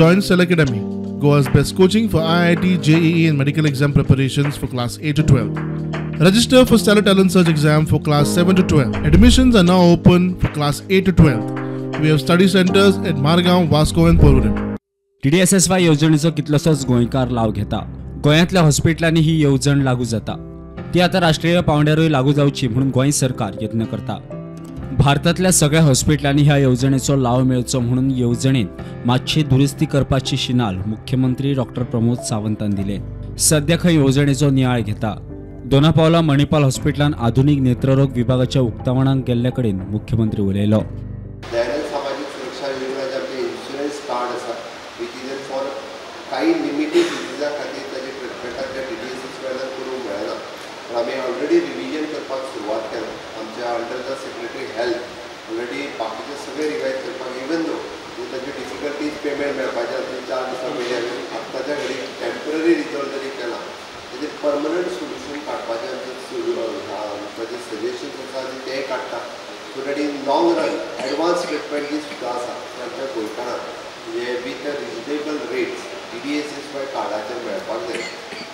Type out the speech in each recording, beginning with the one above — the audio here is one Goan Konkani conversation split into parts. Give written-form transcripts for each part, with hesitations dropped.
Join Stellar Academy, Goa's best coaching for IIT, JEE and medical exam preparations for class 8 to 12. Register for Stellar Talent Search exam for class 7 to 12. Admissions are now open for class 8 to 12. We have study centers at Margao, Vasco and Porvorim. TDSSY येवजणेचो कितलोसोच गोंयकार लाव घेता. गोंयांतल्या हॉस्पिटलांनी ही येवजण लागू जाता. ती आतां राष्ट्रीय पांवड्यारूय लागू जावची म्हणून गोंय सरकार यत्न करता. भारतांतल्या सगळ्या हॉस्पिटलांनी ह्या येवजणेचो लाव मेळचो म्हणून येवजणेंत मातशी दुरुस्ती करपाची शिनाल मुख्यमंत्री डॉक्टर प्रमोद सावंतान दिले. सद्या खंय येवजणेचो नियाळ घेता. दोनापावला मणिपाल हॉस्पिटलान आधुनिक नेत्ररोग विभागाच्या उक्तावणाक गेल्ले कडेन मुख्यमंत्री उलयलो. दयानंद सामाजीक सुरक्षा योजना जे आमचे इन्शुरन्स कार्ड आसा which is for काही लिमिटेड डिजीजा खातीर ताजे ट्रिटमेंटाक डीडीएसएस वेल्यान करूंक मेळना, पण आमी ऑलरेडी रिविजन करपाक सुरवात केला. आमच्या under the secretary health already बाकीचे सगळे रिवायज करपाक, इवन दो तांच्यो डिफिकल्टीज पेमेंट मेळपाचें आसा 4 दिसां पयलीं आमी आत्ताच्या घडयेक टेम्पररी रिजॉल्व जरी केला ताजेर परमनंट सोल्युशन काडपाचें आमचें ताजें सजेशन्स आसा आनी तेंय काडटा. So that in long run advance treatment जी सुद्दां आसा ते आमच्या गोंयकारांक म्हणजे with a reasonable rates DDSSY कार्डाचेर मेळपाक जाय.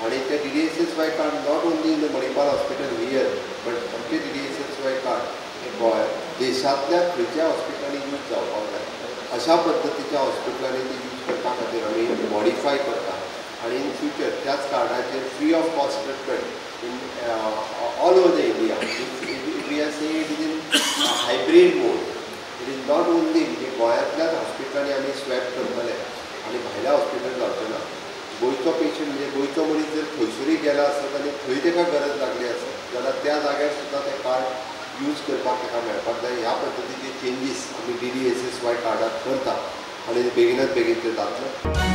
आनी ते DDSSY card not only in the Manipal hospital here but आमचें डीडीएसएसवाय कार्ड हे गोंय देशांतल्या खंयच्याय हॉस्पिटलांनी यूज जावपाक जाय. अशा पद्दतीच्या हॉस्पिटलांनी ती यूज करपा खातीर आमी मॉडिफाय करता आनी इन फ्युचर त्याच कार्डाचेर free of cost treatment in all over the India. We are saying it is in hybrid mode. It is not only म्हणजे गोंयांतल्याच हॉस्पिटलांनी आमी स्वॅप करतले आनी भायल्या हॉस्पिटल जावचें ना. गोंयचो पेशंट म्हणजे गोंयचो मनीस जर थंयसरूय गेला आसत आनी थंय ताका गरज लागली आसत जाल्यार त्या जाग्यार सुद्दां तें कार्ड यूज करपाक ताका मेळपाक जाय. ह्या पद्दतीचे चेंजीस आमी डीडीएसएसवाय कार्डाक करता आनी बेगीनात बेगीन तें जातलें.